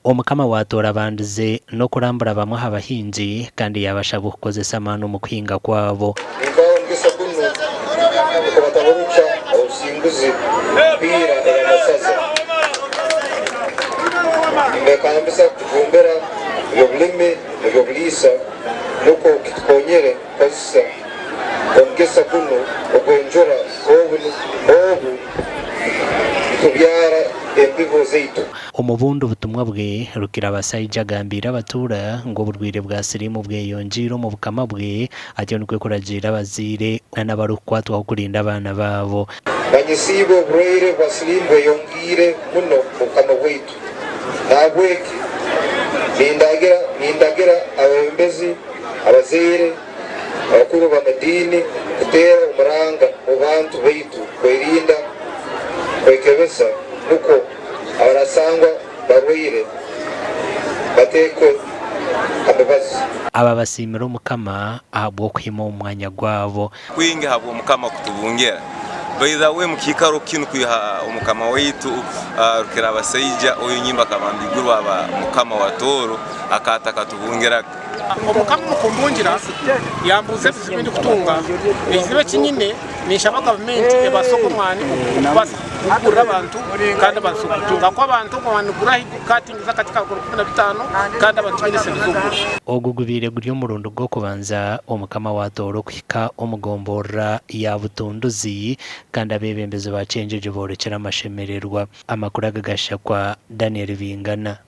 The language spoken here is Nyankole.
Omukama wa Tooro abandize n'okurambura bamwe aha bahingi kandi yaabashaba okukozesa amaani omu kuhinga kwabo. Ninkaha omugisa gunu okubataburukya obusinguzi omupiira ey'amasaza. Nimbekambisa kujumbira eby'obulimi n'eby'obuliisa nukwo kitukonyere kukozesa omugisa gunu ogw'enjura obu obu nitubyara embibo zaitu. Omu bundi butumwa bwe, Rukirabasaija agambiire abatuura ngu oburwaire bwa siriimu bweyongyeire omu bukama bwe atyo nikwo kuragiira abazaire n'abarikukwatwaho kurinda abaana baabo. Manyisiibwe oburwaire bwa siriimu bweyongiire muno omu bukama bwaitu. Nahabweki nindagira nindagira abebembezi, abazaire, abakuru b'amadiini kuteera omuranga omu bantu baitu kwerinda kwekebeza nukwo abarasangwa barwaire bateekwe ha mibazi. Aba basiimire Omukama ahabw'okuhima omu mwanya gwabo. Kwingi habw'Omukama kutubungira. By the way mukiikaro kinu kwiha Omukama waitu Rukirabasaija oyu nyimba akabamba iguru aba Mukama wa Tooro akaba atakatubungiraga. Omukama omu kumbungira yambuuza ebizibu ebi ndikutunga. Ekizibu eki nyine ninshaba gavumenti ebaase ogwo omwani okubaasa kugurira abantu kandi abantu kugutunga ahakuba abantu ogwo mwani nigugura ahaiguru katingiza akati kagura 15 kandi abantu tibaine sente z'okugura. Ogu gubaire guri omurundi gw'okubanza Omukama wa Tooro kuhika omu gomborora ya Butunduzi kandi abeebembezi ba Kyenjojo boorekire amashemererwa. Amakuru aga gashakwa Daniel Bingana.